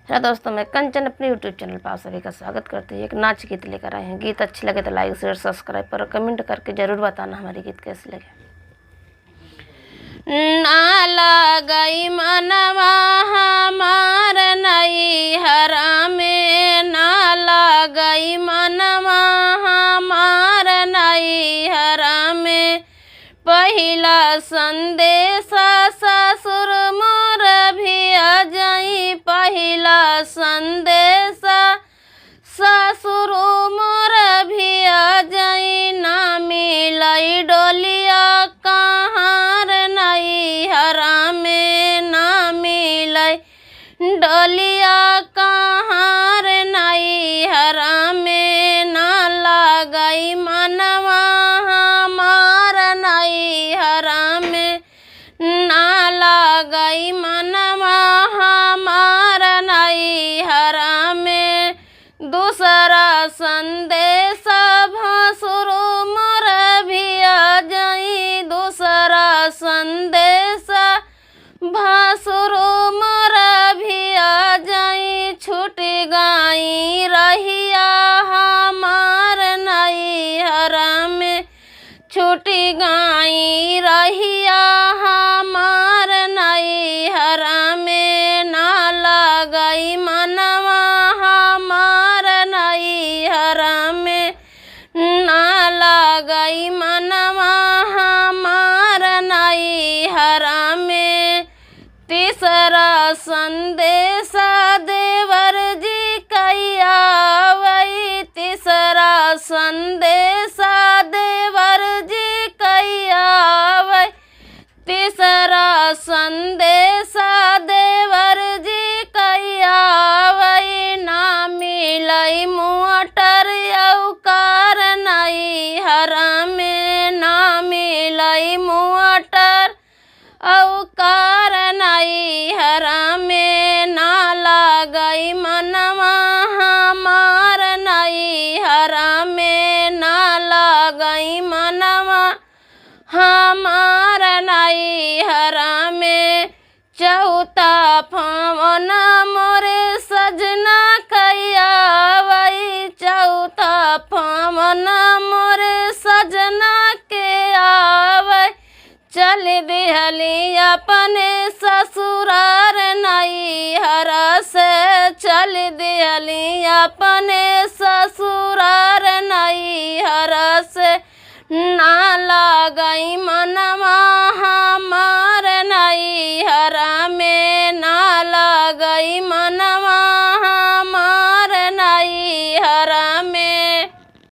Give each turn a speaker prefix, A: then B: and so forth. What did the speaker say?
A: Hello दोस्तों, मैं कंचन अपने यूट्यूब चैनल पर आप सभी का स्वागत करती हूँ। एक नाच गीत लेकर आए हैं। गीत अच्छे लगे तो लाइक शेयर सब्सक्राइब पर कमेंट करके ज़रूर बताना हमारे गीत कैसे लगे। ना लगई मनवा हमार नैहरा में, ना लगई मनवा हमार नैहरा में। पहिला संदेश ससुर मोर भी आ जाई, पहिला संदेश ससुर मोर भी आ जाई। ना मिलई डोलिया कहाँ नैहरा में, ना मिलई डोलिया कहाँ नैहरा में। ना लगई मनवा हमार नैहरा में, ना लगई मनवा हमार नैहरा में। दूसरा संदेश भसुर मोर भी आ जाई, दूसरा संदेश भसुर मोर भी आ जाई। छूट गई रहिया हमार नैहरा में, छूट गई रहिया हमार नैहरा में। ना लगई मनवा हमार नैहरा में, ना लगई मनवा हमार नैहरा में। तीसरा संदेश देवर जी कैया वही, तीसरा संदेश देवर जी कैया वही। तीसरा संदेश देवर जी कैया वही। ना मिलई मोटर औकार नैहरा में, ना मिलई मोटर औकार नैहरा में। ना लगई मनवा हमार नैहरा में, ना लगई मनवा हमार नैहरा में। चौथा फवन मोरे सजना कैया वही, चौथा फवन मोरे सजना के आवे। चल दिहली अपने ससुरार नैहरा से, चल दिहली अपने ससुरार नैहरा से। ना लगई मनवा हमार नैहरा में, ना